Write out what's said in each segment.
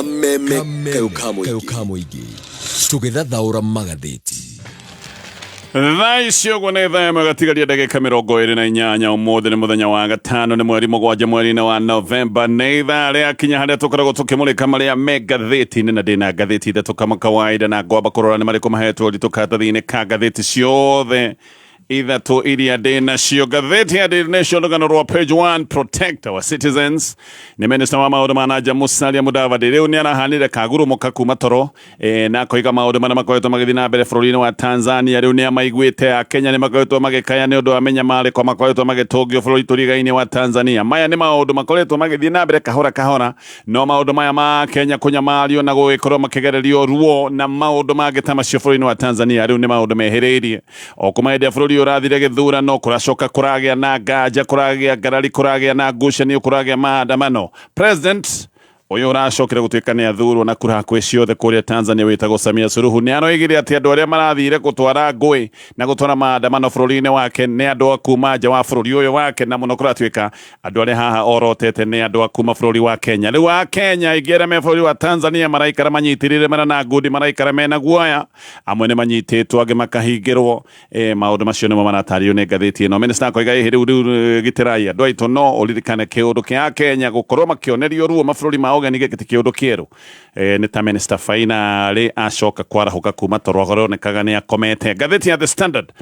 Kameme kayũ ka mũingĩ tũgĩthathaũra magathĩti. Thaa ici ũguo nĩ thaa ĩmwe gatigaria ndagĩka 28. Ũmũthĩ nĩ mũthenya wa gatano, nĩ mweri 7 mweri-inĩ wa Novemba. Nĩ ithaa rĩakinya harĩa tũkoragwo tũkĩmũrĩka marĩa me ngathĩti-inĩ, na ndĩna ngathĩti ithatũ kama kawaida, na ngwamba kũrora nĩ marĩkũ mahetwo ũritũ karatathi-inĩ ka ngathĩti ciothe ithatũ iria ndĩ nacio. Ngathĩti ya Daily Nation, rũgano rwa page 1, "Protect our citizens", nĩ minista wa maũndũ ma nanja Musalia Mudavadi rĩu nĩ arahanire kagurumuka kuma toro na akoiga maũndũ marĩa makoretwo magĩthiĩ na mbere bũrũri-inĩ wa Tanzania rĩu nĩ amaiguĩte. Akenya nĩ makoretwo magĩkaya nĩ ũndũ wa mĩnyamarĩko makoretwo magĩtũngio bũrũri tũrigainĩ wa Tanzania. Maya nĩ maũndũ makoretwo magĩthiĩ na mbere kahora kahora, no maũndũ maya ma Kenya kũnyamario na gũgĩkorwo makĩgererio ruo na maũndũ mangĩ ta macio bũrũri-inĩ wa Tanzania rĩu nĩ maũndũ mehĩrĩirie o kuma hĩndĩ ya bũrũri ũyũ ũrathire gĩthurano. Kũracoka kũragĩa na nganja, kũragĩa ngarari, kũragĩa na ngucanio, kũragĩa maandamano. President ũyũ ũracokire gũtuĩka nĩ athurwo na kura hakuhĩ ciothe kũrĩa Tanzania, wĩtagwo Samia Suluhu, nĩ aroigire atĩ andũ arĩa marathire gũtwara ngũĩ na gũtwara maandamano bũrũri-inĩ wake nĩ andũ a kuma nja wa bũrũri ũyũ wake, na mũno kũratuĩka andũ arĩa haha orotete nĩ andũ a kuma bũrũri wa Kenya. Rĩu a Kenya aingĩ arĩa me bũrũri wa Tanzania maraikara manyitĩrĩire mena na ngundi, maraikara mena guoya. Amwe nĩ manyitĩtwo, angĩ makahingĩrwo. Maũndũ macio nĩmo maratarĩrio nĩ ngathĩti ĩno. Minista akoiga ĩhĩ rĩu rĩu gitĩrai andũ aitũ. No ũririkane kĩũndũ kĩa Kenya gũkorwo makĩonerio ruo mabũrũri ma ũgeni gĩkĩ ti kĩũndũ kĩerũ. Nĩ ta Minister finally acoka kwarahũka kuma toro aronekaga nĩ akomete. Ngathĩti ya The Standard,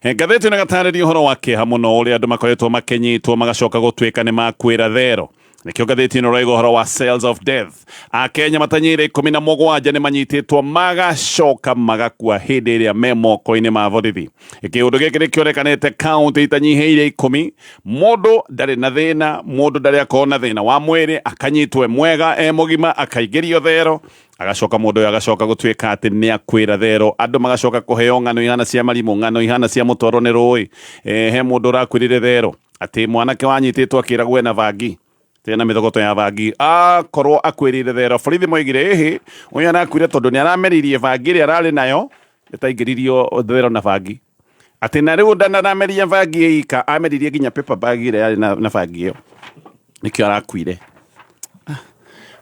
ngathĩti ĩno ĩgatarĩria ũhoro wa kĩeha mũno ũrĩa andũ makoretwo makĩnyitwo magacoka gũtuĩka nĩ makuĩra thero. Nĩkĩo ngathĩti ĩno ĩroiga ũhoro wa cells of death. Akenya matanyĩire 17 nĩ manyitĩtwo magacoka magakua hĩndĩ ĩrĩa me moko-inĩ ma borithi. Kĩũndũ gĩkĩ nĩ kĩonekanĩte kaũntĩ itanyihĩire 10. Mũndũ ndarĩ na thĩna, mũndũ ndarĩ akorwo na thĩna wa mwĩrĩ, akanyitwo e mwega, e mũgima, akaingĩrio thero, agacoka mũndũ ũyũ agacoka gũtuĩka atĩ nĩ akwĩra thero. Andũ magacoka kũheo ng'ano ihana cia marimũ, ng'ano ihana cia mũtwarwo nĩ rũĩ. He mũndũ ũrakuĩrire thero atĩ mwanake wanyitĩtwo akĩragwo ena bangi tena mĩthogoto ya bangi, akorwo akuĩrĩire thero. Borithi moigire ĩhĩ, ũyũ arakuire tondũ nĩ arameririe bangi ĩrĩa ararĩ nayo, ĩtaingĩririo thero na bangi, atĩ na rĩu ndanameria bangi ĩika, ameririe nginya paper bag ĩrĩa yarĩ na bangi ĩyo, nĩkĩo arakuire.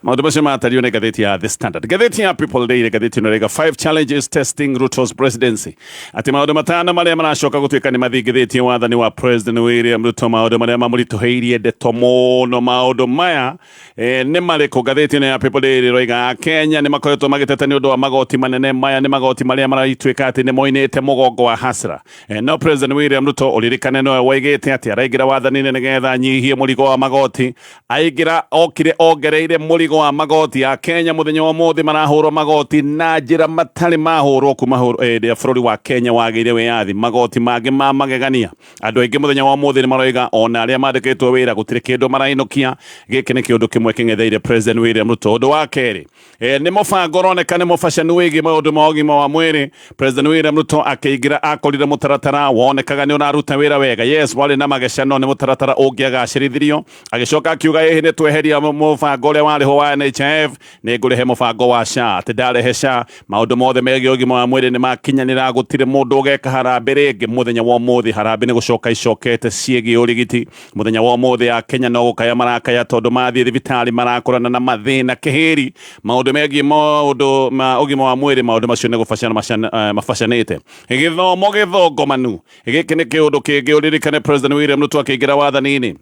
Maũndũ macio matario nĩ ngathĩti ya The Standard. Ngathĩti ya People Daily, ngathĩti ĩno ĩraiga "Five challenges testing Ruto's presidency", atĩ maũndũ matano marĩa maracoka gũtuĩka nĩ mathingithĩtie wathani wa President William Ruto, maũndũ marĩa mamũritũhĩirie ndeto mũno. Maũndũ maya nĩ marĩkũ? Ngathĩti ĩno ya People Daily ĩroiga Kenya nĩ makoretwo magĩteta nĩ ũndũ wa magoti manene. Maya nĩ magoti marĩa maratuĩka atĩ nĩ moinĩte mũgongo wa hasra. No President William Ruto, ũririkane nowe woigĩte atĩ araingĩra wathani-inĩ nĩgetha anyihie mũrigo wa magoti. Aingĩra okire ongereire mũrigo wa magoti ya Kenya. Mũthenya wa ũmũthĩ marahũrwo magoti na njĩra matarĩ mahũrwo kuma hĩndĩ ya bũrũri wa Kenya wagĩire wĩyathi, magoti mangĩ ma magegania. Andũ aingĩ mũthenya wa ũmũthĩ nĩ maroiga ona arĩa mandĩkĩtwo wĩra gũtirĩ kĩndũ marainũkia. Gĩkĩ nĩ kĩũndũ kĩmwe kĩng'etheire President William Ruto. Ũndũ wa kerĩ nĩ mũbango ũroneka nĩ mũbacanu wĩgiĩ maũndũ ma ũgima wa mwĩrĩ. President William Ruto akĩingĩra akorire mũtaratara wonekaga nĩ ũraruta wĩra wega. Yes, warĩ na mageca, no nĩ mũtaratara ũngĩagacĩrithirio. Agĩcoka akiuga ĩhĩ nĩ tweheria mũbango ũrĩa warĩ ho wa NHIF, nĩ ngũrehe mũbango wa SHA, atĩ ndarehe SHA maũndũ mothe megiĩ ũgima wa mwĩrĩ nĩ makinyanĩra, gũtirĩ mũndũ ũgeka harambĩ rĩngĩ. Mũthenya wa ũmũthĩ harambĩ nĩ gũcoka icokete ciĩgiĩ ũrigiti. Mũthenya wa ũmũthĩ ya Kenya no gũkaya marakaya tondũ mathiĩ thibitarĩ marakorana na mathĩna kĩhĩri maũndũ megiĩ maũndũ ma ũgima wa mwĩrĩ. Maũndũ macio nĩ gũbacana mabacanĩte. Gĩthomo gĩthongomanu, gĩkĩ nĩ kĩũndũ kĩngĩ. Ũririkane President William Ruto akĩingĩra wathani-inĩ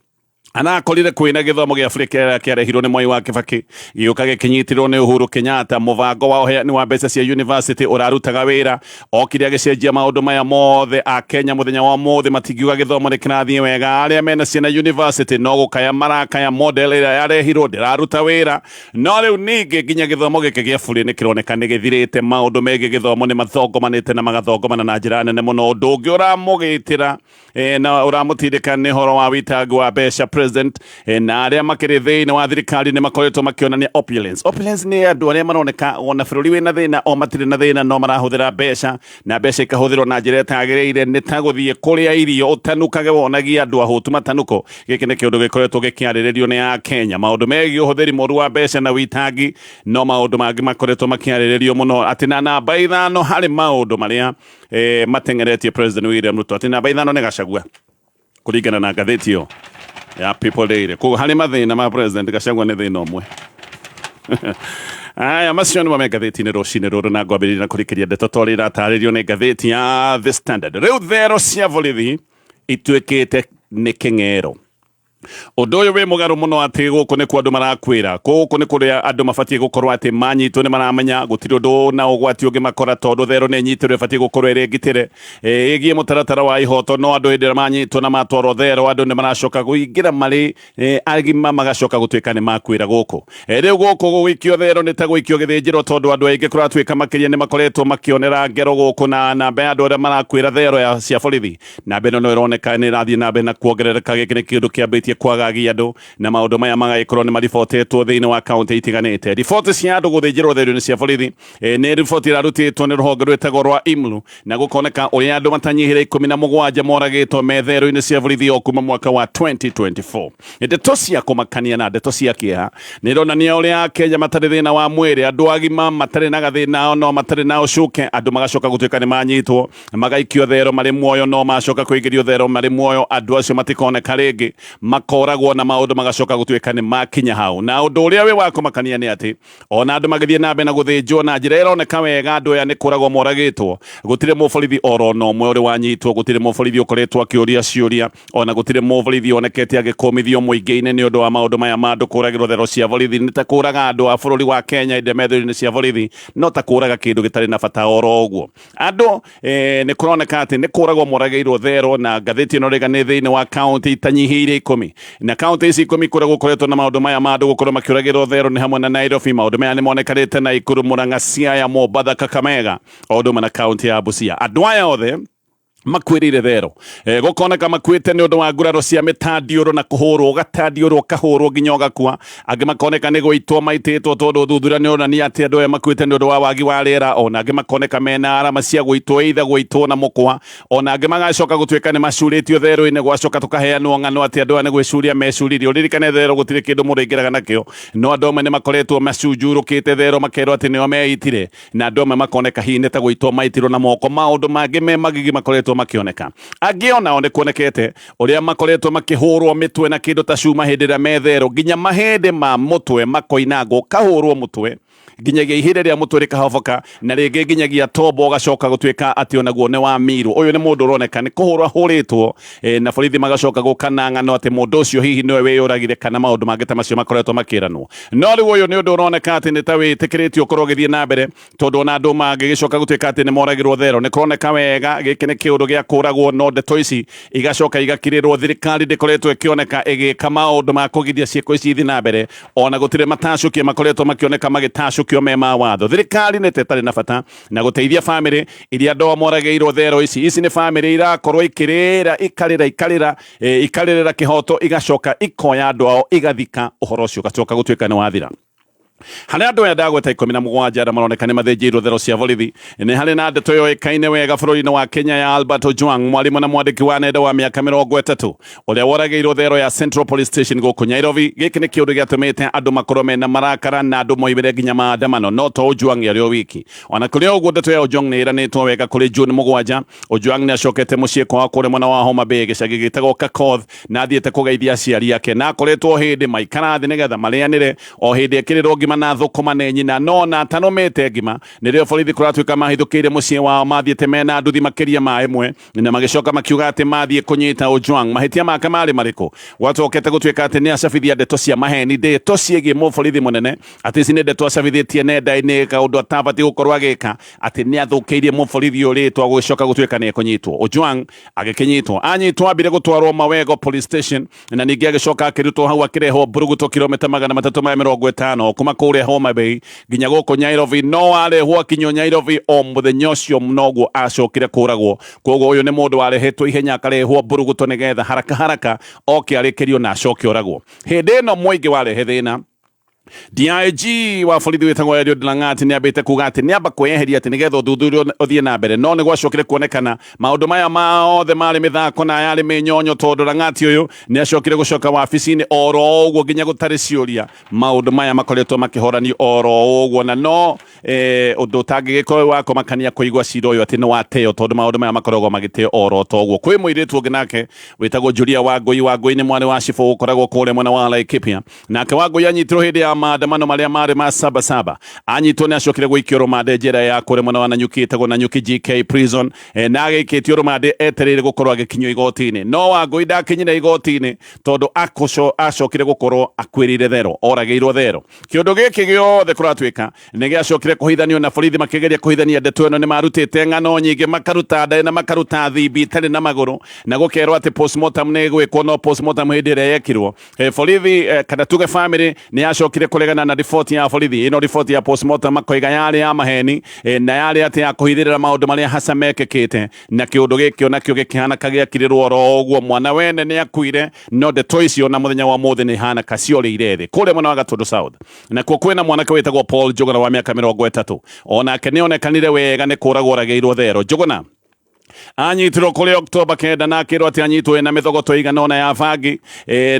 anakorire kwĩna gĩthomo gĩa bũrĩ kĩrĩa kĩarehirwo nĩ Mwai wa Kĩbakĩ, gĩũka gĩkĩnyitirwo nĩ Uhuru Kenyatta. Mũbango wa ũheani wa mbeca cia university ũrarutaga wĩra, okire agĩcenjia maũndũ maya mothe. A Kenya mũthenya wa ũmũthĩ matingiuga gĩthomo nĩ kĩrathiĩ wega. Arĩa mena ciana university no gũkaya marakaya, model ĩrĩa yarehirwo ndĩraruta wĩra. No rĩu ningĩ nginya gĩthomo gĩkĩ gĩa bũrĩ nĩ kĩroneka nĩ gĩthirĩte. Maũndũ megiĩ gĩthomo nĩ mathongomanĩte na magathongomana na njĩra nene mũno. Ũndũ ũngĩ ũramũgĩtĩra na ũramũtindĩka nĩ ũhoro wa wĩtangi wa mbeca. President na arĩa makĩrĩ thĩinĩ wa thirikari nĩ makoretwo makĩonania opulence. Opulence nĩ andũ arĩa maroneka ona bũrũri wĩna thĩna o matirĩ na thĩna, no marahũthĩra mbeca na mbeca ikahũthĩrwo na njĩra ĩtagĩrĩire, nĩ ta gũthiĩ kũrĩa irio ũtanukage, wonagia andũ ahũtu matanuko. Gĩkĩ nĩ kĩũndũ gĩkoretwo gĩkĩarĩrĩrio nĩ a Kenya. Maũndũ megiĩ ũhũthĩri mũru wa mbeca na wĩtangi no maũndũ mangĩ makoretwo makĩarĩrĩrio mũno, atĩ na namba 5 harĩ maũndũ marĩa mateng'eretie President William Ruto, atĩ namba 5 nĩ Gachagua, kũringana na ngathĩti ĩyo ya People Daily. Koguo harĩ mathĩna ma President, Gachagua nĩ thĩna ũmwe. Aya macio nĩmo me ngathĩti-inĩ rũcinĩ rũrũ, na ngwambĩrĩria na kũrĩkĩria ndeto ta ũrĩa iratarĩrio nĩ ngathĩti ya The Standard. Rĩu thero cia borithi ituĩkĩte nĩ kĩng'ero. Ũndũ ũyũ wĩ mũgarũ mũno atĩ gũkũ nĩkuo andũ marakwĩra, gũkũ nĩ kũrĩa andũ mabatiĩ gũkorwo atĩ manyitwo nĩ maramenya gũtirĩ ũndũ na ũgwati ũngĩmakora, tondũ thero nĩ nyitĩrwo ĩbatiĩ gũkorwo ĩrĩ ngitĩre ĩgiĩ mũtaratara wa ihoto. No andũ hĩndĩ ĩrĩa manyitwo na matwarwo thero, andũ nĩ maracoka kũingĩra marĩ agima, magacoka gũtuĩka nĩ makuĩra gũkũ. Rĩu gũkũ gũgĩikio thero nĩ ta gũikio gĩthĩnjĩro, tondũ andũ aingĩ kũratuĩka makĩria nĩ makoretwo makĩonera ngero gũkũ, na namba ya andũ arĩa marakuĩra thero ya cia borithi, namba ĩno no ĩroneka nĩ ĩrathiĩ na mbere na kuongerereka. Gĩkĩ nĩ kĩũndũ kĩambĩtie kwagagia andũ, na maũndũ maya magagĩkorwo nĩ maribotetwo thĩinĩ wa kaunti itiganĩte. Riboti cia andũ gũthĩnjĩrwo thero-inĩ cia borithi nĩ riboti ĩrarutĩtwo nĩ rũhonge rwĩtagwo rwa IMLU, na gũkoneka ũrĩa andũ matanyihĩre 17 moragĩtwo me thero-inĩ cia borithi o kuma mwaka wa 2024. Ndeto cia kũmakania na ndeto cia kĩeha nĩ ironania ũrĩa Akenya matarĩ thĩna wa mwĩrĩ, andũ agima matarĩ na gathĩna no matarĩ na ũcuke, andũ magacoka gũtuĩka nĩ manyitwo magaikio thero marĩ muoyo, no macoka kũingĩrio thero marĩ muoyo, andũ acio matikoneka rĩngĩ, makoragwo na maũndũ magacoka gũtuĩka nĩ makinya hau. Na ũndũ ũrĩa wĩ wa kũmakania nĩ atĩ ona andũ magĩthiĩ na mbere na gũthĩnjwo na njĩra ĩroneka wega, andũ aya nĩ kũragwo moragĩtwo, gũtirĩ mũborithi oro na ũmwe ũrĩ wanyitwo, gũtirĩ mũborithi ũkoretwo akĩũria ciũria, ona gũtirĩ mũborithi onekete agĩkũmithio mũingĩ-inĩ nĩ ũndũ wa maũndũ maya ma andũ kũragĩrwo thero cia borithi. Nĩ ta kũraga andũ a bũrũri wa Kenya hĩndĩ ĩrĩa me thero-inĩ cia borithi, no ta kũraga kĩndũ gĩtarĩ na bata oro ũguo. Andũ nĩ kũroneka atĩ nĩ kũragwo moragĩirwo thero, na ngathĩti ĩno rĩga nĩ thĩinĩ wa kaunti itanyihĩire 10, na kaunti ici 10 kũrĩa gũkoretwo na maũndũ maya ma andũ gũkorwo makĩũragĩrwo thero nĩ hamwe na Nairobi. Maũndũ maya nĩ monekanĩte Naikuru, Murang'a, Siaya, Mombatha, Kakamega, o ũndũ ũmwe na kaunti ya Busia. Andũ aya othe makuĩrĩire thero, gũkoneka makuĩte nĩ ũndũ wa nguraro cia mĩtandiũrũ na kũhũrwo, ũgatandiũrwo ũkahũrwo nginya ũgakua. Angĩ makoneka nĩ gũitwo maitĩtwo, tondũ ũthuthuria nĩ ũronania atĩ andũ aya makuĩte nĩ ũndũ wa wagi wa rĩera. Ona angĩ makoneka mena arama cia gũitwo, either gũitwo na mũkwa, ona angĩ magacoka gũtuĩka nĩ macurĩtio thero-inĩ, gwacoka tũkaheanwo ng'ano atĩ andũ aya nĩ gwĩcuria mecuririe. Ũririkane thero gũtirĩ kĩndũ mũndũ aingĩraga nakĩo, no andũ amwe nĩ makoretwo macunjurũkĩte thero makerwo atĩ nĩo meitire, na andũ amwe makoneka hihi nĩ ta gũitwo maitirwo na moko. Maũndũ mangĩ me magigi makoretwo makĩoneka. Angĩ onao nĩ kuonekete ũrĩa makoretwo makĩhũrwo mĩtwe na kĩndũ ta cuma hĩndĩ ĩrĩa me thero, nginya mahĩndĩ ma mũtwe makoinangwo, ũkahũrwo mũtwe nginyagia ihĩndĩ rĩa mũtwe rĩkahoboka, na rĩngĩ nginyagia tombo ũgacoka gũtuĩka atĩ onaguo nĩ wamirwo. Ũyũ nĩ mũndũ ũroneka nĩ kũhũrwo ahũrĩtwo, na borithi magacoka gũka na ng'ano atĩ mũndũ ũcio hihi nĩwe wĩyũragire, kana maũndũ mangĩ ta macio makoretwo makĩranwo. No rĩu ũyũ nĩ ũndũ ũroneka atĩ nĩ ta wĩtĩkĩrĩtio ũkorwo ũgĩthiĩ na mbere, tondũ ona andũ mangĩgĩcoka gũtuĩka atĩ nĩ moragĩrwo thero, nĩ kũroneka wega gĩkĩ nĩ kĩũndũ gĩa kũragwo, no ndeto ici igacoka igakirĩrwo. Thirikari ndĩkoretwo ĩkĩoneka ĩgĩka maũndũ ma kũgiria ciĩko ici ithiĩ na mbere, ona gũtirĩ matacũkie makoretwo makĩoneka magĩtacũkio me ma watho. Thirikari nĩ ta ĩtarĩ na bata na gũteithia bamĩrĩ iria andũ ao moragĩirwo thero ici. Ici nĩ bamĩrĩ irakorwo ikĩrĩra, ikarĩra, ikarĩra, ikarĩrĩra kĩhoto, igacoka ikoya andũ ao igathika, ũhoro ũcio ũgacoka gũtuĩka nĩ wathira. Harĩ andũ aya ndagweta 17 arĩa maroneka nĩ mathĩnjĩirwo thero cia borithi, nĩ harĩ na ndeto yoĩkaine wega bũrũri-inĩ wa Kenya ya Albert Ojwang, mwarimũ na mwandĩki wa nenda wa mĩaka 30 ũrĩa woragĩirwo thero ya Central Police Station gũkũ Nairobi. Gĩkĩ nĩ kĩũndũ gĩatũmĩte andũ makorwo mena marakara na andũ moimĩre nginya maandamano, no to Ojwang arĩ o wiki. Ona kũrĩ o ũguo, ndeto ya Ojwang nĩ ĩranĩtwo wega kũrĩ June 7. Ojwang nĩ acokete mũciĩ kwao kũrĩa mwena wa Homa Bay, gĩcagi gĩtagwo Kakoth, na athiĩte kũgeithia aciari ake, na akoretwo hĩndĩ maikara thĩ nĩgetha marĩanĩre, o hĩndĩ ekĩrĩrwo ngima na thũkũma nĩ nyina. No ona atanũmĩte ngima, nĩrĩo borithi kũratuĩka mahithũkĩire mũciĩ wao, mathiĩte mena nduthi makĩria ma ĩmwe, na magĩcoka makiuga atĩ mathiĩ kũnyita Ojwang. Mahĩtia make marĩ marĩkũ? Gwacokete gũtuĩka atĩ nĩ acabithia ndeto cia maheni, ndeto ciĩgiĩ mũborithi mũnene, atĩ ici nĩ ndeto acabithĩtie nenda-inĩ, kaũndũ atabatiĩ gũkorwo agĩka, atĩ nĩ athũkĩirie mũborithi ũyũ rĩtwa, gũgĩcoka gũtuĩka nĩ ekũnyitwo. Ojwang agĩkĩnyitwo, anyitwo ambire gũtwarwo Mawego Police Station, na ningĩ agĩcoka akĩrutwo hau akĩrehwo Mburuguto, kilomita 350 kuma kũrĩa Homa Bay nginya gũkũ Nairobi. No arehwo akinywo Nairobi o mũthenya ũcio noguo acokire kũragwo. Koguo ũyũ nĩ mũndũ warehetwo ihenya akarehwo Mburuguto nĩgetha haraka haraka oke arĩkĩrio na acoke oragwo. Hĩndĩ ĩno mũingĩ warehe thĩna, DIG wa borithi wĩtagwo Eliud Langat nĩ ambĩte kuga atĩ nĩ amba kwĩyeheria atĩ nĩgetha ũthuthuria ũthiĩ na mbere, no nĩ gwacokire kuonekana maũndũ maya mothe marĩ mĩthako na yarĩ mĩnyonyo, tondũ Langat ũyũ nĩ acokire gũcoka wabici-inĩ oro ũguo nginya gũtarĩ ciũria. Maũndũ maya makoretwo makĩhoranio oro ũguo, na no ũndũ ũtangĩgĩkorwo wa kũmakania kũigua cira ũyũ atĩ nĩ wateo, tondũ maũndũ maya makoragwo magĩteo oro ta ũguo. Kwĩ mũirĩtu ũngĩ nake wĩtagwo Julia Wangũi. Wangũi nĩ mwarĩ wa cibũ ũkoragwo kũrĩa mwena wa Laikipia. Nake Wangũi anyitirwo hĩndĩ ya maandamano marĩa marĩ ma Sabasaba. Anyitwo nĩ acokire gũikio rũmande njera ya kũrĩa mwena wa Nanyuki ĩtagwo Nanyuki GK Prison, na agĩikĩtio rũmande etereire gũkorwo agĩkinyio igoti-inĩ. No Wangũi ndakinyire igoti-inĩ tondũ acokire gũkorwo akuĩrĩire thero, oragĩirwo thero. Kĩũndũ gĩkĩ gĩothe kũratuĩka nĩ gĩacokire kũhithanio na borithi makĩgeria kũhithania ndeto ĩno. Nĩ marutĩte ng'ano nyingĩ, makaruta ndaĩ na makaruta thimbi itarĩ na magũrũ, na gũkerwo atĩ postmortem nĩ ĩgwĩkwo, no postmortem hĩndĩ ĩrĩa yekirwo, borithi, kana tuge family nĩ yacokire kũregana na riboti ya borithi ĩno. Riboti ya postmortem makoiga yarĩ ya maheni, na yarĩ atĩ ya kũhithĩrĩra maũndũ marĩa hasa mekĩkĩte, na kĩũndũ gĩkĩ onakĩo gĩkĩhana gĩakirĩrwo oro ũguo. Mwana wene nĩ akuire, no ndeto icio na mũthenya wa ũmũthĩ nĩ ihana ciorĩire thĩ. Kũrĩa mwena wa Gatundu South nakuo kwĩna mwanake wĩtagwo Paul Njuguna wa mĩaka 30. Onake nĩ onekanire wega nĩ kũragwo oragĩirwo thero. Njuguna anyitirwo kũrĩ Oktoba 9 na akĩrwo atĩ anyitwo ena mĩthogoto ĩigana ũna ya bangi,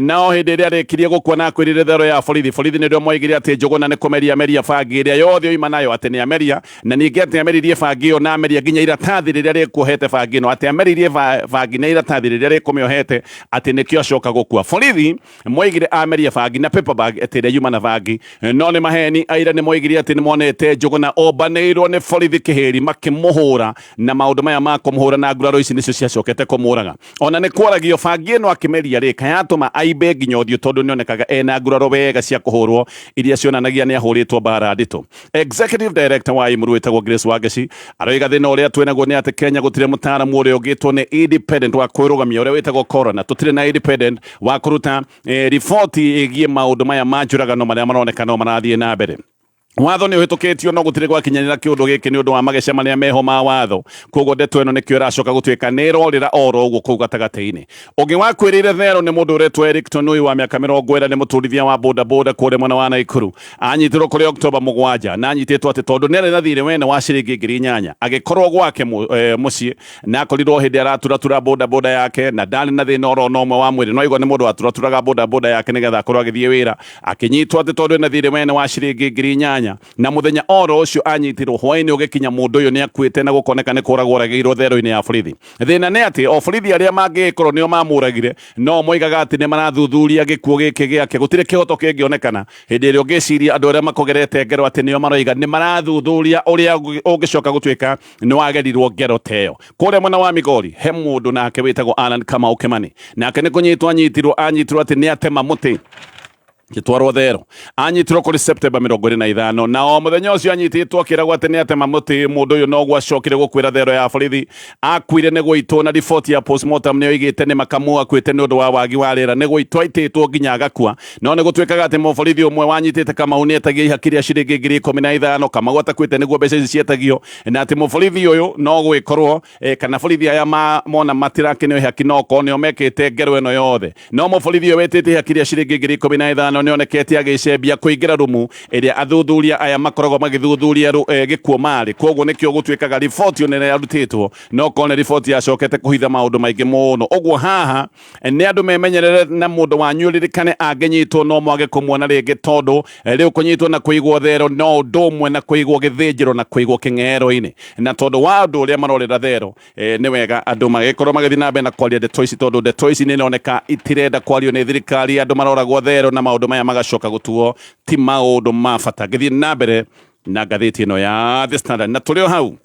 nao hĩndĩ ĩrĩa arĩkirie gũkua na akwĩrire thero ya borithi, borithi nĩrĩo moigire atĩ Njuguna nĩ kũmeria meria bangi ĩrĩa yothe oima nayo, atĩ nĩ ameria, na ningĩ atĩ ameririe bangi ĩyo na ameria nginya iratathi rĩrĩa rĩkuohete bangi ĩno, atĩ ameririe bangi na iratathi rĩrĩa rĩkũmĩohete, atĩ nĩkĩo acoka gũkua. Borithi moigire ameria bangi na paper bag atĩ ĩrĩa yuma na bangi, no nĩ maheni. Aira nĩ moigire atĩ nĩ monete Njuguna ombanĩirwo nĩ borithi kĩhĩri makĩmũhũra, na maũndũ maya ma kũmũhũra na nguraro ici nĩcio ciacokete kũmũraga. Ona nĩ kwaragio bangi ĩno akĩmeria rĩ kayatũma aimbe nginya ũthiũ, tondũ nĩonekaga ena nguraro wega cia kũhũrwo iria cionanagia nĩ ahũrĩtwo mbara nditũ. Executive Director wa IMRU wĩtagwo Grace Wangeci aroiga thĩna ũrĩa twĩnaguo nĩ atĩ Kenya gũtirĩ mũtaaramu ũrĩa ũngĩtwo nĩ independent wa kwĩrũgamia ũrĩa wĩtagwo coroner. Tũtirĩ na independent wa kũruta riboti ĩgiĩ maũndũ maya ma njũragano marĩa maroneka no marathiĩ na mbere. Watho nĩ ũhĩtũkĩtio, no gũtirĩ gwakinyanĩra kĩũndũ gĩkĩ nĩ ũndũ wa mageca marĩa meho ma watho. Koguo ndeto ĩno nĩkĩo ĩracoka gũtuĩka nĩ ĩrorĩra oro ũguo kũu gatagatĩ-inĩ. Ũngĩ wakuĩrĩire thero nĩ mũndũ ũretwo Eric Tonui wa mĩaka 40, nĩ mũtwarithia wa bodaboda kũrĩa mwena wa Naikuru. Anyitirwo kũrĩ Oktoba 7 na anyitĩtwo atĩ tondũ nĩ arĩ na thirĩ wene wa ciringi 8,000, agĩkorwo gwake mũciĩ na akorirwo hĩndĩ araturatura bodaboda yake na ndarĩ na thĩna oro na ũmwe wa mwĩrĩ, no igua nĩ mũndũ waturaturaga bodaboda yake nĩgetha akorwo agĩthiĩ wĩra. Akĩnyitwo atĩ tondũ ena thirĩ wene wa ciringi 8,000, na mũthenya oro ũcio anyitirwo, hwaĩ-inĩ ũgĩkinya mũndũ ũyũ nĩ akuĩte na gũkoneka nĩ kũragwo oragĩirwo thero-inĩ ya borithi. Thĩna nĩ atĩ o borithi arĩa mangĩgĩkorwo nĩo mamũragire no moigaga atĩ nĩ marathuthuria gĩkuũ gĩkĩ gĩake. Gũtirĩ kĩhoto kĩngĩonekana hĩndĩ ĩrĩa ũngĩciria andũ arĩa makũgerete ngero atĩ nĩo maroiga nĩ marathuthuria ũrĩa ũngĩcoka gũtuĩka nĩ wagerirwo ngero ta ĩyo. Kũrĩa mwena wa Migori he mũndũ nake wĩtagwo Alan Kamau Kimani, nake nĩ kũnyitwo anyitirwo atĩ nĩ atema mũtĩ gĩtwarwo thero. Anyitirwo kũrĩ Septemba 25, na o mũthenya ũcio anyitĩtwo akĩragwo atĩ nĩ atema mũtĩ, mũndũ ũyũ noguo acokire gũkuĩra thero ya borithi. Akuire nĩ gũitwo, na riboti ya postmortem nĩ yoigĩte nĩ makamu akuĩte nĩ ũndũ wa wagi wa rĩera, nĩ gũitwo aitĩtwo nginya agakua. No nĩ gũtuĩkaga atĩ mũborithi ũmwe wanyitĩte Kamau nĩ etagia ihaki rĩa ciringi 15,000 Kamau atakuĩte nĩguo mbeca ici cietagio, na atĩ mũborithi ũyũ no gwĩkorwo, kana borithi aya mona matirakenio ihaki no korwo nĩo mekĩte ngero ĩno yothe. No mũborithi ũyũ wetĩte ihaki rĩa ciringi 15,000 nĩonekete agĩcembia kũingĩra rumu ĩrĩa athuthuria aya makoragwo magĩthuthuria gĩkuũ marĩ. Koguo nĩkĩo gũtuĩkaga riboti ĩno yarutĩtwo no korwo nĩ riboti yacokete kũhitha maũndũ maingĩ mũno. Ũguo haha nĩ andũ memenyerere, na mũndũ wanyu ririkane angĩnyitwo no mwage kũmuona rĩngĩ, tondũ rĩu kũnyitwo na kũigwo thero no ũndũ ũmwe na kũigwo gĩthĩnjĩro na kũigwo kĩng'ero-inĩ. Na tondũ wa ũndũ ũrĩa marorĩra thero, nĩ wega andũ magĩkorwo magĩthiĩ na mbere na kwaria ndeto ici, tondũ ndeto ici nĩ ironeka itirenda kwario nĩ thirikari. Andũ maroragwo thero na maũndũ maya magacoka gũtuo ti maũndũ ma bata. Ngĩthiĩ na mbere na ngathĩti ĩno ya The Standard, na tũrĩ o hau,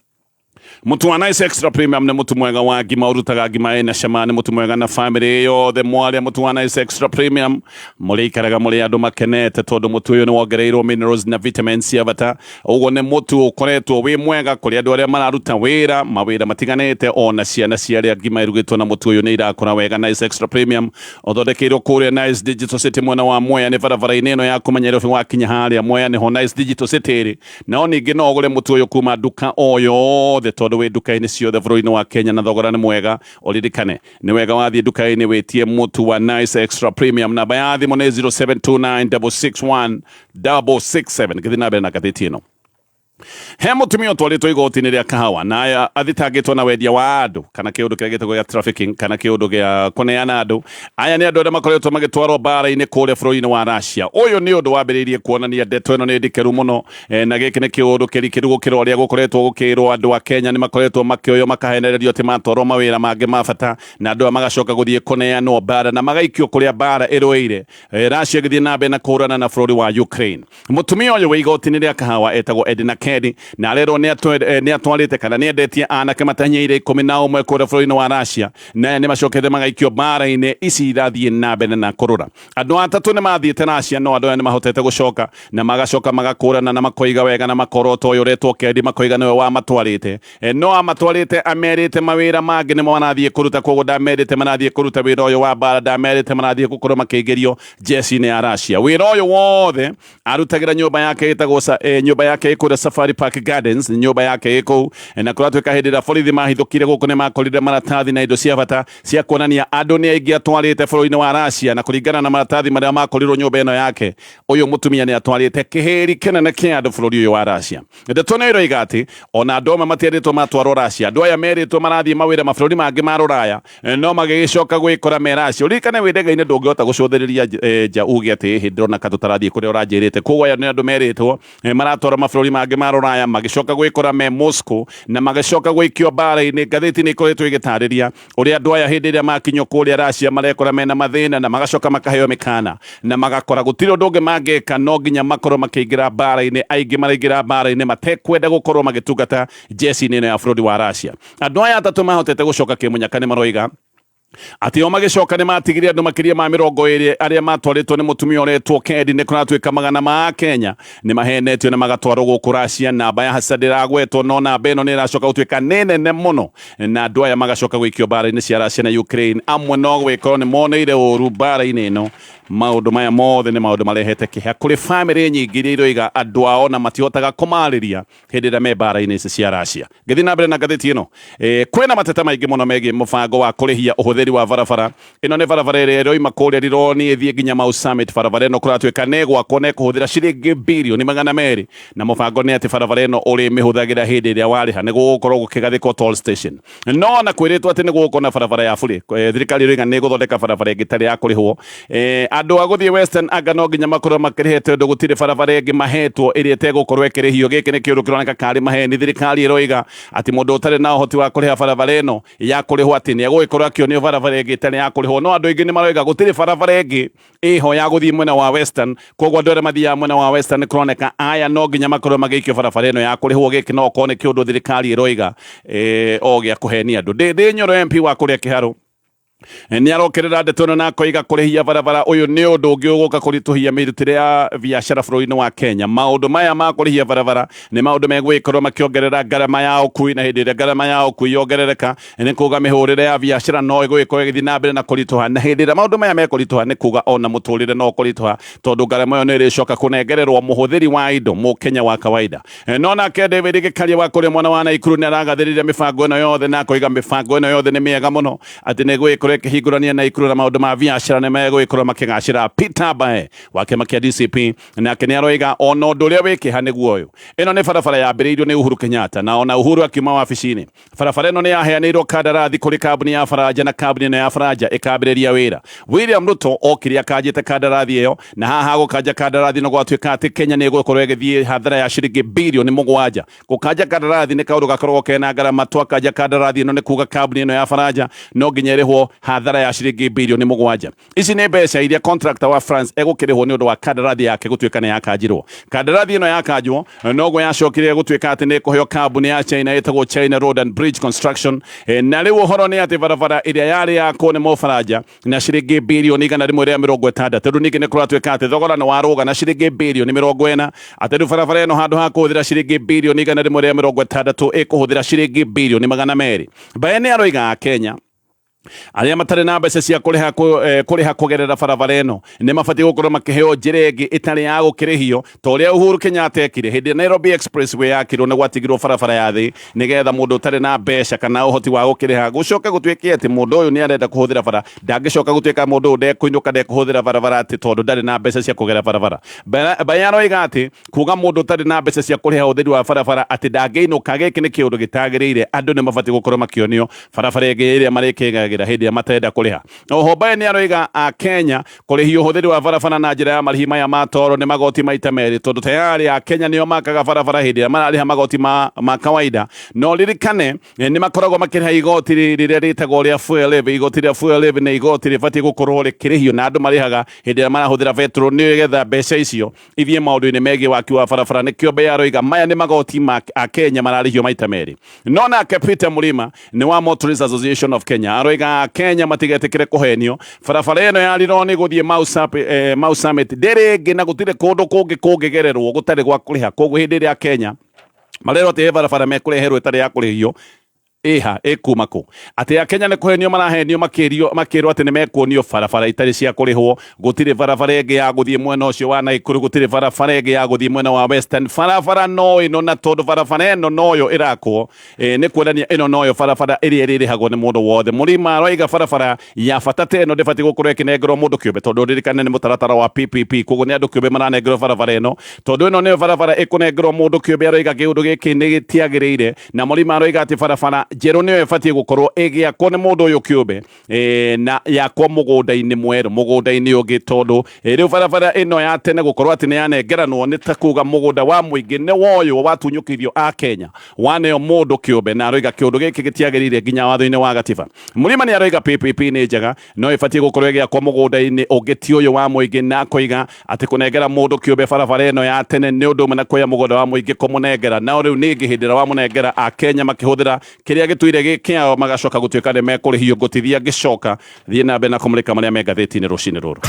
mũtu wa Nice Extra Premium nĩ mũtu mwega wa ngima, ũrutaga ngima ĩna cama. Nĩ mũtu mwega na family yothe. Mwarĩa mũtu wa Nice Extra Premium mũrĩikaraga mũrĩ andũ makenete, tondũ mũtu ũyũ nĩ wongereirwo minerals na vitamins cia bata. Ũguo nĩ mũtu ũkoretwo wĩ mwega kũrĩ andũ arĩa mararuta wĩra mawĩra matiganĩte, ona ciana ciarĩa ngima ĩrugĩtwo na mũtu ũyũ nĩ irakũra wega. Nice Extra Premium ũthondekeirwo kũrĩa Nice Digital City mwena wa Mwea, nĩ barabara-inĩ ĩno ya kuma Nairobi wakinya harĩa Mwea nĩho Nice Digital City ĩrĩ. No ningĩ no ũgũre mũtu ũyũ kuma nduka o yothe, tondũ wĩ nduka-inĩ ciothe bũrũri-inĩ wa Kenya na thogora nĩ mwega. Ũririkane nĩ wega wathiĩ nduka-inĩ wĩtie mũtu wa Nice Extra Premium. Namba ya thimũ nĩ 0729 661 667. Ngĩthiĩ na mbere na ngathĩti ĩno. He mũtumia ũtwarĩtwo igoti-inĩ rĩa Kahawa na aya athitangĩtwo na wendia wa andũ kana kĩũndũ kĩrĩa gĩtagwo gĩa trafficking kana kĩũndũ gĩa kũneana andũ. Aya nĩ andũ arĩa makoretwo magĩtwarwo mbara-inĩ kũrĩa bũrũri-inĩ wa Russia. Ũyũ nĩ ũndũ wambĩrĩirie kuonania ndeto ĩno nĩ ndikĩru mũno na gĩkĩ nĩ kĩũndũ kĩrikĩru gũkĩra ũrĩa gũkoretwo gũkĩrwo. Andũ a Kenya nĩ makoretwo makĩoywo makahenererio atĩ matwarwo mawĩra mangĩ ma bata na andũ aya magacoka gũthiĩ kũneanwo mbara na magaikio kũrĩa mbara ĩrũĩire. Russia ĩgĩthiĩ na mbere na kũhũrana na bũrũri wa Ukraine. Mũtumia ũyũ wĩ igoti-inĩ rĩa Kahawa etagwo Edna Kendi na arerwo nĩ atwarĩte kana nĩ endetie anake matanyiire 11 kũrĩa bũrũri-inĩ wa Russia, na aya nĩ macokete magaikio mbara-inĩ ici irathiĩ na mbere na kũrũra. Andũ atatũ nĩ mathiĩte Russia no andũ aya nĩ mahotete gũcoka na magacoka magakũrana na makoiga wega na makorota ũyũ ũretwo Kendi makoiga nĩwe wamatwarĩte. No amatwarĩte amerĩte mawĩra mangĩ nĩmo marathiĩ kũruta, koguo ndamerĩte marathiĩ kũruta wĩra ũyũ wa mbara, ndamerĩte marathiĩ gũkorwo makĩingĩrio jeshi-inĩ ya Russia. Wĩra ũyũ wothe arutagĩra nyũmba yake ĩtagwo nyũmba yake ĩ kũrĩa Safari Park Gardens, nyũmba yake ĩ kũu, na kũratuĩka hĩndĩ ĩrĩa borithi mahithũkire gũkũ nĩ makorire maratathi na indo cia bata cia kuonania andũ nĩ aingĩ atwarĩte bũrũri-inĩ wa Russia, na kũringana na maratathi marĩa makorirwo nyũmba ĩno yake, ũyũ mũtumia nĩ atwarĩte kĩhĩri kĩnene kĩa andũ bũrũri ũyũ wa Russia. Ndeto nĩ ĩroiga atĩ ona andũ amwe matierĩtwo matwarwo Russia, andũ aya merĩtwo marathiĩ mawĩra mabũrũri mangĩ ma rũraya, no magĩgĩcoka gwĩkora me Russia. Ũririkane wĩ ndege-inĩ ndũngĩhota gũcũthĩrĩria nja uge atĩ hĩndĩ ndĩrona ka tũtarathiĩ kũrĩa ũranjĩrĩte. Koguo aya nĩ andũ merĩtwo maratwarwo mabũrũri mangĩ ma rũraya, magĩcoka gwĩkora me Moscow na magĩcoka gũikio mbara-inĩ. Ngathĩti nĩ ikoretwo ĩgĩtarĩria ũrĩa andũ aya hĩndĩ ĩrĩa makinyio kũrĩa Russia marekora mena mathĩna na magacoka makaheo mĩkana na magakora gũtirĩ ũndũ ũngĩ mangĩka, no nginya makorwo makĩingĩra mbara-inĩ. Aingĩ maraingĩra mbara-inĩ matekwenda gũkorwo magĩtungata jeshi-inĩ ĩno ya bũrũri wa Russia. Andũ aya atatũ mahotete gũcoka kĩmũnyaka nĩ maroiga atĩ o magĩcoka nĩ matigire andũ makĩria ma 20 arĩa matwarĩtwo nĩ mũtumia ũretwo Kendi. Nĩ kũratuĩka magana ma Kenya nĩ mahenetio na magatwarwo gũkũ Russia. Namba ya hasa ndĩragwetwo, no namba ĩno nĩ ĩracoka gũtuĩka nĩ nene mũno, na andũ aya magacoka gũikio mbara-inĩ cia Russia na Ukraine. Amwe no gwĩkorwo nĩ moneire ũru mbara-inĩ ĩno. Maũndũ maya mothe nĩ maũndũ marehete kĩeha kũrĩ bamĩrĩ nyingĩ iria iroiga andũ ao na matihotaga kũmarĩria hĩndĩ ĩrĩa me mbara-inĩ ici cia Russia. Ngĩthiĩ na mbere na ngathĩti ĩno, kwĩna mateta maingĩ mũno megiĩ mũbango wa kũrĩhia ũhũthĩri wa barabara. Ĩno nĩ barabara ĩrĩa ĩroima kũrĩa Rironi ĩthiĩ nginya Mau Summit. Barabara ĩno kũratuĩka nĩ ĩgwakwo na ĩkũhũthĩra ciringi birioni 200, na mũbango nĩ atĩ barabara ĩno ũrĩmĩhũthagĩra hĩndĩ ĩrĩa warĩha nĩ gũgũkorwo gũkĩgathĩkwo toll station. No na kwĩrĩtwo atĩ nĩ gũgũkorwo na barabara ya bure. Thirikari ĩroiga nĩ ĩgũthondeka barabara ĩngĩ ĩtarĩ ya kũrĩhwo. Andũ a gũthiĩ Western anga no nginya makorwo makĩrĩhe tondũ gũtirĩ barabara ĩngĩ mahetwo ĩrĩa ĩtegũkorwo ĩkĩrĩhio. Gĩkĩ nĩ kĩũndũ kĩroneka karĩ maheni. Thirikari ĩroiga atĩ mũndũ ũtarĩ na ũhoti wa kũrĩha barabara ĩno ya kũrĩhwo atĩ nĩ egũgĩkorwo akĩonio barabara ĩngĩ ĩtarĩ ya kũrĩhwo. No andũ aingĩ nĩ maroiga gũtirĩ barabara ĩngĩ ĩho ya gũthiĩ mwena wa Western. Koguo andũ arĩa mathiaga mwena wa Western nĩ kũroneka aya no nginya makorwo magĩikio barabara ĩno ya kũrĩhwo. Gĩkĩ no okorwo nĩ kĩũndũ thirikari ĩroiga o gĩa kũhenia andũ. Ndĩ Nyoro MP wa kũrĩa Kĩharũ nĩ arokerera ndeto ĩno na akoiga kũrĩhia barabara ũyũ nĩ ũndũ ũngĩ ũgũka kũritũhia mĩrutĩre ya biacara bũrũri-inĩ wa Kenya. Maũndũ maya ma kũrĩhia barabara nĩ maũndũ megũgĩkorwo makĩongerera ngarama ya ũkui, na hĩndĩ ĩrĩa ngarama ya ũkui yongerereka nĩ kuga mĩhũrĩre ya biacara no ĩgũgĩkorwo ĩgĩthiĩ na mbere na kũritũha, na hĩndĩ ĩrĩa maũndũ maya mekũritũha nĩ kuga ona mũtũrĩre no ũkũritũha, tondũ ngarama ĩyo nĩ ĩrĩcoka kũnengererwo mũhũthĩri wa indo mũkenya wa kawaida. No nake David Gĩkaria wa kũrĩa mwena wa Naikuru nĩ aragathĩrĩria mĩbango ĩno yothe na akoiga mĩbango ĩno yothe nĩ mĩega mũno, atĩ nĩ ĩgũgĩkorwo ĩkĩhingũrania Naikuru na maũndũ ma biacara nĩ megũgĩkorwo makĩgacĩra. Peter Mbae wa kĩama kĩa DCP nake nĩ aroiga ona ũndũ ũrĩa wĩ kĩeha nĩguo ũyũ. Ĩno nĩ barabara yambĩrĩirio nĩ Uhuru Kenyatta, na ona Uhuru akiuma wabici-inĩ barabara ĩno nĩ yaheanĩirwo kandarathi kũrĩ kambuni ya Faranja, na kambuni ĩno ya Faranja ĩkambĩrĩria wĩra. William Ruto okire akanjĩte kandarathi ĩyo, na haha gũkanja kandarathi no gwatuĩka atĩ Kenya nĩ ĩgũkorwo ĩgĩthiĩ hathara ya ciringi birioni 7. Gũkanja kandarathi nĩ kaũndũ gakoragwo kena ngarama. Twakanja kandarathi ĩno nĩ kuga kambuni ĩno ya Faranja no nginya ĩrĩhwo hathara ya ciringi birioni 7. Ici nĩ mbeca iria contractor wa France egũkĩrĩhwo nĩ ũndũ wa kandarathi yake gũtuĩka nĩ yakanjirwo. Kandarathi ĩno yakanjwo noguo yacokire gũtuĩka atĩ nĩ ĩkũheo kambuni ya China ĩtagwo China Road and Bridge Construction. Na rĩu ũhoro nĩ atĩ barabara ĩrĩa yarĩ yakwo nĩ Mũfaranja na ciringi birioni 160, rĩu ningĩ nĩ kũratuĩka atĩ thogora nĩ warũga na ciringi birioni 40, atĩ rĩu barabara ĩno handũ ha kũhũthĩra ciringi birioni 160 ĩkũhũthĩra ciringi birioni 200. Mbae nĩ aroiga Kenya Arĩa matarĩ na mbeca cia kũrĩha kũrĩha kũgerera barabara ĩno nĩ mabatiĩ gũkorwo makĩheo njĩra ĩngĩ ĩtarĩ ya gũkĩrĩhio, ta ũrĩa Uhuru Kenyatta ekire hĩndĩ ĩrĩa Nairobi Expressway yakirwo, nĩ gwatigirwo barabara ya thĩ nĩgetha mũndũ ũtarĩ na mbeca kana ũhoti wa gũkĩrĩha gũcoke gũtuĩke atĩ mũndũ ũyũ nĩ arenda kũhũthĩra bara, ndangĩcoka gũtuĩka mũndũ ũyũ ndekũinũka, ndekũhũthĩra barabara atĩ tondũ ndarĩ na mbeca cia kũgera barabara. Mbae aroiga atĩ kuga mũndũ ũtarĩ na mbeca cia kũrĩha ũtheri wa barabara atĩ ndangĩinũka, gĩkĩ nĩ kĩũndũ gĩtagĩrĩire. Andũ nĩ mabatiĩ gũkorwo makĩonio barabara ĩngĩ ĩrĩa marĩkĩgagĩra hĩndĩ ĩrĩa matarenda kũrĩha. Oho Mbae nĩ aroiga a Kenya kũrĩhia ũhũthĩri wa barabara na njĩra ya marĩhi maya ma toro nĩ magoti maita merĩ, tondũ tayari a Kenya nĩo makaga barabara hĩndĩ ĩrĩa mararĩha magoti ma kawaida. No ririkane nĩ makoragwo makĩrĩha igoti rĩrĩa rĩtagwo rĩa fuel levy. Igoti rĩa fuel levy nĩ igoti rĩbatiĩ gũkorwo rĩkĩrĩhio na andũ marĩhaga hĩndĩ ĩrĩa marahũthĩra betũrũ, nĩgetha mbeca icio ithiĩ maũndũ-inĩ megiĩ waki wa barabara. Nĩkĩo Mbeya aroiga maya nĩ magoti ma a Kenya mararĩhio maita merĩ. No nake Peter Murima nĩ wa Motorists Association of Kenya aroiga a Kenya matigetĩkĩre kũhenio, barabara ĩno ya Rironi gũthiĩ Mau Summit ndĩrĩ ĩngĩ na gũtirĩ kũndũ kũngĩ kũngĩgererwo gũtarĩ gwa kũrĩha. Koguo hĩndĩ ĩrĩa Kenya marerwo atĩ he barabara mekũreherwo ĩtarĩ ya kũrĩhio, ĩha ĩkuma kũ? Atĩ a Kenya nĩ kũhenio marahenio makĩrio makĩrwo atĩ nĩ mekuonio barabara itarĩ cia kũrĩhwo. Gũtirĩ barabara ĩngĩ ya gũthiĩ mwena ũcio wa Naikuru, gũtirĩ barabara ĩngĩ ya gũthiĩ mwena wa Western, barabara no ĩno, na tondũ barabara ĩno noyo ĩrakwo, nĩ kuonania ĩno noyo barabara ĩrĩa ĩrĩrĩhagwo nĩ mũndũ wothe. Mũrima aroiga barabara ya bata ta ĩno ndĩbatiĩ gũkorwo ĩkĩnengerwo mũndũ kĩũmbe, tondũ ririkane nĩ mũtaratara wa PPP, koguo nĩ andũ kĩũmbe maranengerwo barabara ĩno. Tondũ ĩno nĩyo barabara ĩkũnengerwo mũndũ kĩũmbe, aroiga kĩũndũ gĩkĩ nĩ gĩtiagĩrĩire. Na Mũrima aroiga atĩ barabara njerũ nĩyo ĩbatiĩ gũkorwo ĩgĩakwo nĩ mũndũ ũyũ kĩũmbe, na yakwo mũgũnda-inĩ mwerũ, mũgũnda-inĩ ũngĩ, tondũ rĩu barabara ĩno ya tene gũkorwo atĩ nĩ yanengeranwo nĩ ta kuga mũgũnda wa mũingĩ nĩ woywo watunyũkithio a Kenya waneo mũndũ kĩũmbe. Na aroiga kĩũndũ gĩkĩ gĩtiagĩrĩire nginya watho-inĩ wa gatiba. Mũrima nĩ aroiga PPP nĩ njega, no ĩbatiĩ gũkorwo ĩgĩakwo mũgũnda-inĩ ũngĩ ti ũyũ wa mũingĩ, na akoiga atĩ kũnengera mũndũ kĩũmbe barabara ĩno ya tene nĩ ũndũ ũmwe na kuoya mũgũnda wa mũingĩ kũmũnengera. Nao rĩu ningĩ hĩndĩ ĩrĩa wamũnengera, a Kenya makĩhũthĩra kĩrĩa gĩtũire gĩ kĩao magacoka gũtuĩka nĩ mekũrĩhio. Ngũtithia ngĩcoka thiĩ na mbere na kũmũrĩka marĩa me ngathĩti-inĩ rũcinĩ rũrũ.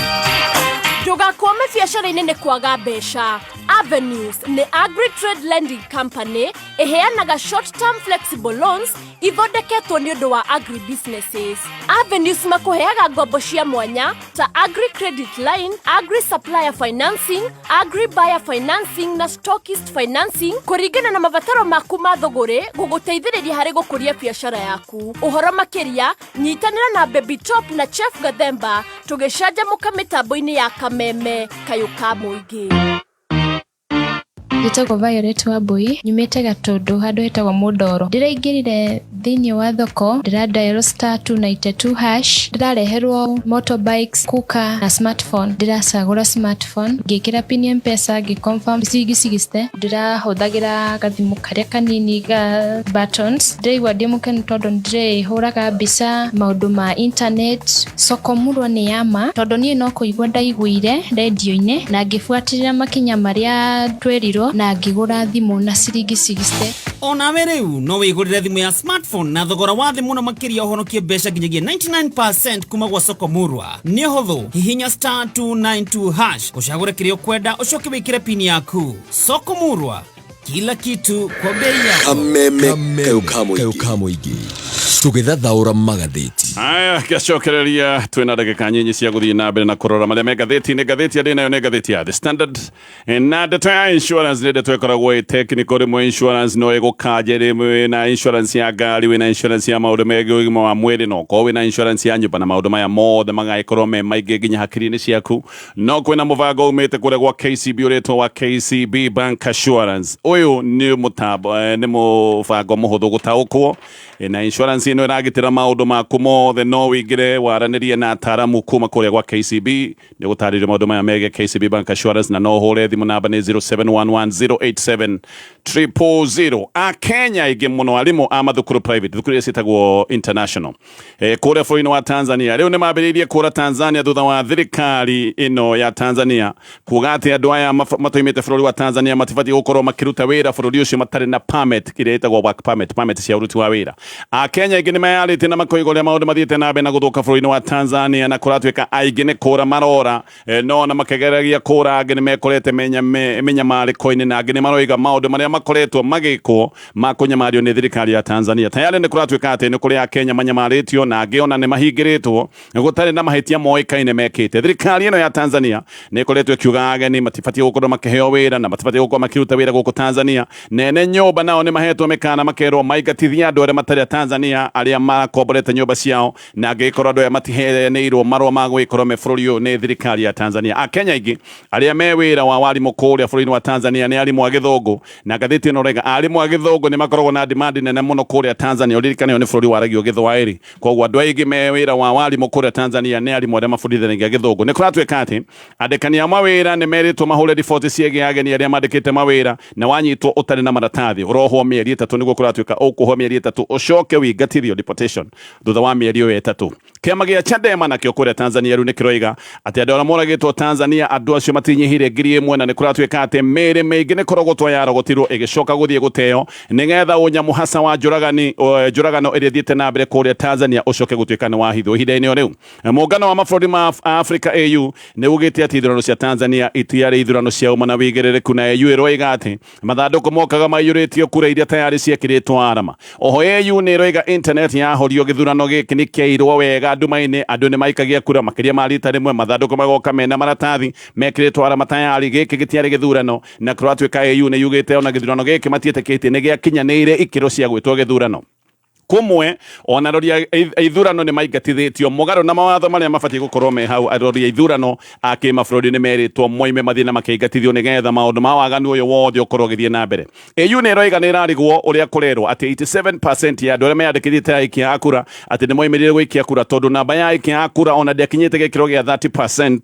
Ndũgakwame biacara-inĩ nĩ kwaga mbeca. Avenues nĩ Agri Trade Lending Company ĩheanaga short term flexible loans ithondeketwo nĩ ũndũ wa agri businesses. Avenues makũheaga ngombo cia mwanya ta Agri Credit Line, Agri Supplier Financing, Agri Buyer Financing na Stockist Financing kũringana na mabataro maku ma thũgũrĩ, gũgũteithĩrĩria harĩ gũkũria biacara yaku. Ũhoro makĩria, nyitanĩra na Baby Top na Chef Gathemba tũgĩcanjamũka mĩtambo-inĩ ya Kameme Kayũ ka Mũingĩ. Njĩtagwo Violet Wambui, nyumĩte Gatũndũ handũ hetagwo Mũndoro. Ndĩraingĩrire thĩinĩ wa thoko, ndĩra dial *292#, ndĩrareherwo motorbikes, cooker na smartphone. Ndĩracagũra smartphone, ngĩkĩra pin ya Mpesa, ngĩ confirm ciringi 60. Ndĩrahũthagĩra gathimũ karĩa kanini ga buttons. Ndĩraigua ndĩ mũkenu tondũ nĩndĩrĩhũraga mbica, maũndũ ma internet. Soko Murwa nĩ ya ma tondũ niĩ no kũigua ndaiguire rendio-inĩ na ngĩbuatĩrĩra makinya marĩa twerirwo na ngĩgũra thimũ na ciringi 60. O nawe rĩu no wĩgũrĩre thimũ ya smartphone na thogora wa thĩ mũno makĩria, ũhonokie mbeca nginyagia 99% kuma gwa Soko Murwa. Nĩ ũhũthũ, hihinya *292# ũcagũre kĩrĩa ũkwenda, ũcoke wĩkĩre pin yaku. Soko Murwa, kila kitu kwa bei yako. Kameme kayo ka mũingĩ tũgĩthathaũra magathĩti. Aya, ngacokereria twĩna ndagĩka nyinyi cia gũthiĩ na mbere na kũrora marĩa me ngathĩti-inĩ. Ngathĩti ĩrĩa nayo nĩ ngathĩti ya The Standard. Na ndeto ya insurance nĩ ndeto ĩkoragwo ĩ technical. Rĩmwe insurance no ĩgũkanje, rĩmwe wĩna insurance ya ngari, wĩna insurance ya maũndũ megiĩ ũgima wa mwĩrĩ, na ũkorwo wĩna insurance ya nyũmba, na maũndũ maya mothe magagĩkorwo me maingĩ nginya hakiri-inĩ ciaku. No kwĩna mũbango umĩte kũrĩa gwa KCB ũrĩtwo wa KCB Bank Assurance. Ũyũ nĩ mũtambo, nĩ mũbango mũhũthũ gũtaũkwo. Na insurance ĩno ĩragitĩra maũndũ maku mothe. No wĩingĩre waranĩrie na ataramu kuma kũrĩa gwa KCB nĩ gũtarĩrio maũndũ maya megiĩ KCB Bank Assurance, na no ũhũre thimũ, namba nĩ 0711 087 000. A Kenya aingĩ mũno, arimũ a mathukuru private, thukuru iria ciĩtagwo international, kũrĩa bũrũri-inĩ wa Tanzania, rĩu nĩ mambĩrĩirie kũra Tanzania thutha wa thirikari ĩno ya Tanzania kuga atĩ andũ aya matoimĩte bũrũri wa Tanzania matibatiĩ gũkorwo makĩruta wĩra bũrũri ũcio matarĩ na permit ĩrĩa ĩtagwo work permit, permit cia ũruti wa wĩra. Akenya aingĩ nĩ meyarĩtie na makoiga ũrĩa maũndũ mathiĩte na mbere na gũthũka bũrũri-inĩ wa Tanzania na kũratuĩka aingĩ nĩ kũra marora, no na makĩgeragia kũra angĩ nĩ mekorete mĩnyamarĩko-inĩ, na angĩ nĩ maroiga maũndũ marĩa makoretwo magĩkwo ma kũnyamario nĩ thirikari ya Tanzania. Tayarĩ nĩ kũratuĩka atĩ nĩ kũrĩ Akenya manyamarĩtio na angĩ ona nĩ mahingĩrĩtwo gũtarĩ na mahĩtia moĩkaine mekĩte. Thirikari ĩno ya Tanzania nĩ ĩkoretwo ĩkiuga ageni matibatiĩ gũkorwo makĩheo wĩra na matibatiĩ gũkorwo makĩruta wĩra gũkũ Tanzania. Nene nyũmba nao nĩ mahetwo mĩkana makerwo maingatithie andũ arĩa matarĩ a Tanzania arĩa makomborete nyũmba ciao, na angĩkorwo andũ aya matiheanĩirwo marũa ma gũgĩkorwo me bũrũri ũyũ nĩ thirikari ya Tanzania. Akenya aingĩ arĩa me wĩra wa warimũ kũrĩa bũrũri-inĩ wa Tanzania nĩ arimũ a gĩthũngũ, na ngathĩti ĩno rega arimũ a gĩthũngũ nĩ makoragwo na demand nene mũno kũrĩa Tanzania. Ũririkane ũyũ nĩ bũrũri waragio gĩthwaĩri, koguo andũ aingĩ me wĩra wa warimũ kũrĩa Tanzania nĩ arimũ arĩa mabundithanagia gĩthũngũ. Nĩ kũratuĩka atĩ andĩkani a mawĩra nĩ merĩtwo mahũre riboti ciĩgiĩ ageni arĩa mandĩkĩte mawĩra, na wanyitwo ũtarĩ na maratathi ũrohwo mĩeri 3, nĩguo kũratuĩka ũkũhwo mĩeri 3 ũcoke wĩingatithio deportation thutha wa mĩeri ĩyo 3. Kĩama gĩa Chadema nakĩo kũrĩa Tanzania rĩu nĩ kĩroiga atĩ andũ arĩa moragĩtwo Tanzania andũ acio matinyihire 1000, na nĩ kũratuĩka atĩ mĩĩrĩ mĩingĩ nĩ kũrogotwo yarogotirwo ĩgĩcoka gũthiĩ gũteo nĩgetha ũnyamũ hasa wa njũragano ĩrĩa ĩthiĩte na mbere kũrĩa Tanzania ũcoke gũtuĩka nĩ wahithwo. Ihinda-inĩ o rĩu mũngano wa mabũrũri ma Africa AU nĩ ugĩte atĩ ithurano cia Tanzania itiarĩ ithurano cia ũma na wĩigĩrĩrĩku, na AU ĩroiga atĩ mathandũkũ mokaga maiyũrĩtio kura iria tayarĩ ciekĩrĩtwo arama. Oho AU nĩ ĩroiga internet yahorio gĩthurano gĩkĩ nĩ kĩairwo wega nduma-inĩ, andũ nĩ maikagia kura makĩria ma rita rĩmwe, mathandũkũ magoka mena maratathi mekĩrĩtwo arama tayarĩ, gĩkĩ gĩtiarĩ gĩthurano, na kũratuĩka AU nĩ yugĩte ona gĩthurano gĩkĩ matiĩtĩkĩtie nĩ gĩakinyanĩire ikĩro cia gwĩtwo gĩthurano. Kumwe ona arori a ithurano nĩ maingatithĩtio mũgarũ na mawatho marĩa mabatiĩ gũkorwo me hau. Arori a ithurano a kĩmabũrũri nĩ merĩtwo moime mathiĩ na makĩingatithio nĩgetha maũndũ ma waganu ũyũ wothe ũkorwo ũgĩthiĩ na mbere. AU nĩ ĩroiga nĩ ĩrarigwo ũrĩa kũrerwo atĩ 87% ya andũ arĩa meyandĩkithĩtie aikia a kura atĩ nĩ moimĩrire gũikia kura, tondũ namba ya aikia a kura ona ndĩakinyĩte gĩkĩro gĩa 30%,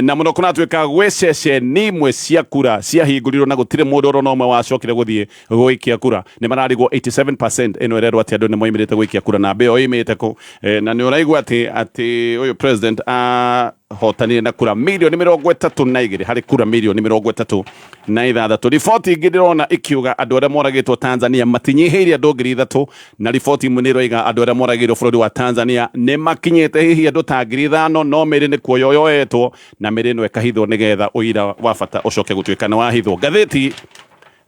na mũno kũratuĩka gwĩ ceceni imwe cia kura ciahingũrirwo na gũtirĩ mũndũ oro na ũmwe wacokire gũthiĩ gũikia kura. Nĩ mararigwo 87% ĩno ĩrerwo atĩ andũ nĩ moimĩrĩte gũikia kura, na mbeo ĩimĩte kũ? Na nĩ ũraigua atĩ ũyũ president ahotanire na kura mirioni 32 harĩ kura mirioni 36. Riboti ingĩ ndĩrona ikiuga andũ arĩa moragĩtwo Tanzania matinyihĩire andũ 3,000, na riboti imwe nĩ ĩroiga andũ arĩa moragĩirwo bũrũri wa Tanzania nĩ makinyĩte hihi andũ ta 5,000, no mĩĩrĩ nĩ kuoywo yoetwo na mĩĩrĩ ĩno ĩkahithwo nĩgetha ũira wa bata ũcoke gũtuĩka nĩ wahithwo. Ngathĩti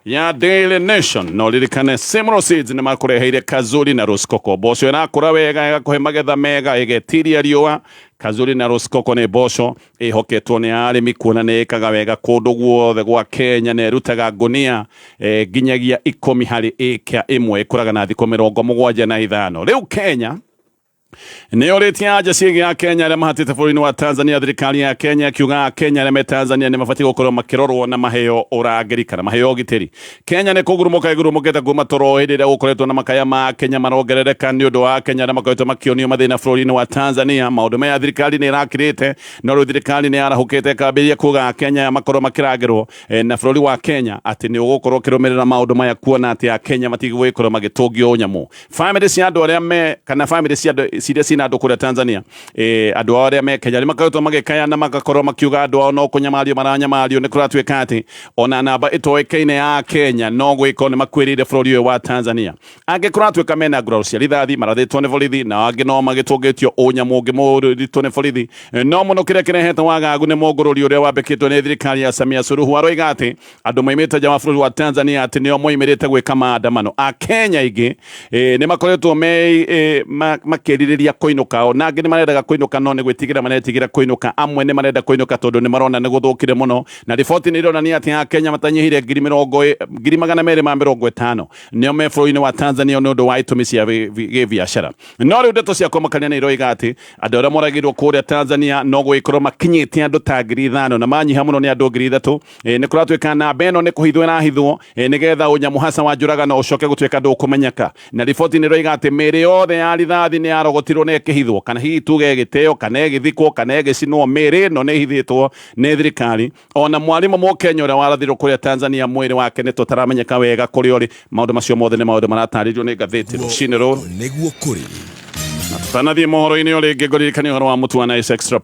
ya Daily Nation no ririkane Simro Seeds nĩ makũreheire Kazuri na Roskoko, mboco ĩrakũra wega ĩgakũhe magetha mega ĩgetiria riũa. Kazuri na Roskoko nĩ mboco ĩhoketwo nĩ arĩmi kuona nĩ ĩkaga wega kũndũ guothe gwa Kenya, na ĩrutaga ngũnia nginyagia 10 harĩ ĩka ĩmwe, ĩkũraga na thikũ 75. Rĩu Kenya nĩ orĩtie anja ciĩgiĩ Akenya arĩa mahatĩte bũrũri-inĩ wa Tanzania. Thirikari ya Kenya ĩkiuga Akenya arĩa me Tanzania nĩ mabatiĩ gũkorwo makĩrorwo na maheo ũrangĩri kana maheo ũgitĩri. Kenya nĩ kũgurumũka ĩgurumũkĩte kuma toro hĩndĩ ĩrĩa gũkoretwo na makaya ma Akenya marongerereka nĩ ũndũ wa Akenya arĩa makoretwo makĩonio mathĩna bũrũri-inĩ wa Tanzania. Maũndũ maya thirikari nĩ ĩrakirĩte, no rĩu thirikari nĩ yarahũkĩte ĩkambĩrĩria kuga Akenya aya makorwo makĩrangĩrwo, na bũrũri wa Kenya atĩ nĩ ũgũkorwo ũkĩrũmĩrĩra maũndũ maya kuona atĩ Akenya matigũgĩkorwo magĩtũngio ũnyamũ. Family cia andũ arĩa me kana family cia andũ ciria cina andũ kũrĩa Tanzania, andũ ao arĩa me Kenya nĩ makoretwo magĩkaya na magakorwo makiuga andũ ao no kũnyamario maranyamario. Nĩ kũratuĩka atĩ ona namba ĩtoĩkaine ya Kenya no gwĩko nĩ makuĩrĩire bũrũri ũyũ wa Tanzania. Angĩ kũratuĩka mena nguraro cia rithathi marathĩtwo nĩ borithi, na angĩ no magĩtũngĩtio ũnyamũ ũngĩ mũritũ nĩ borithi. No mũno kĩrĩa kĩrehete wagagu nĩ mũngũrũri ũrĩa wambĩkĩtwo nĩ thirikari ya Samia Suluhu. Aroiga atĩ andũ moimĩte nja wa bũrũri wa Tanzania atĩ nĩo moimĩrĩte gwĩka maandamano. Akenya aingĩ nĩ makoretwo makĩrirĩria kũinũka, na angĩ nĩ marendaga kũinũka no nĩ gwĩtigĩra maretigĩra kũinũka. Amwe nĩ marenda kũinũka tondũ nĩ marona nĩ gũthũkire mũno, na riboti nĩ ironania atĩ Akenya matanyihire 250,000 nĩo me bũrũri-inĩ wa Tanzania nĩ ũndũ wa itũmi cia gĩbiacara. No rĩu ndeto cia kũmakania nĩ iroiga atĩ andũ arĩa moragirwo kũrĩa Tanzania no gũgĩkorwo makinyĩte andũ ta 5,000, na manyiha mũno nĩ andũ 3,000. Nĩ kũratuĩka namba ĩno nĩ kũhithwo ĩrahithwo, nĩgetha ũnyamũ hasa wa njũragano ũcoke gũtuĩka ndũkũmenyeka. Na riboti nĩ ĩroiga atĩ mĩĩrĩ yothe ya rithathi nĩ yarogotirwo na ĩkĩhithwo, kana hihi tuge ĩgĩteo kana ĩgĩthikwo kana ĩgĩcinwo. Mĩĩrĩ ĩno nĩ ĩhithĩtwo nĩ thirikari. Ona mwarimũ mũkenya ũrĩa warathirwo kũrĩa Tanzania mwĩrĩ wake nĩ tũtaramenyeka wega kũrĩa ũrĩ. Maũndũ macio mothe nĩ maũndũ maratarĩrio nĩ ngathĩti rũcinĩ rũrũ. Nĩguo kũrĩ. Na tũtanathiĩ mohoro-inĩ o rĩngĩ ngũririkanie ũhoro wa mũtu wa Nice Extra.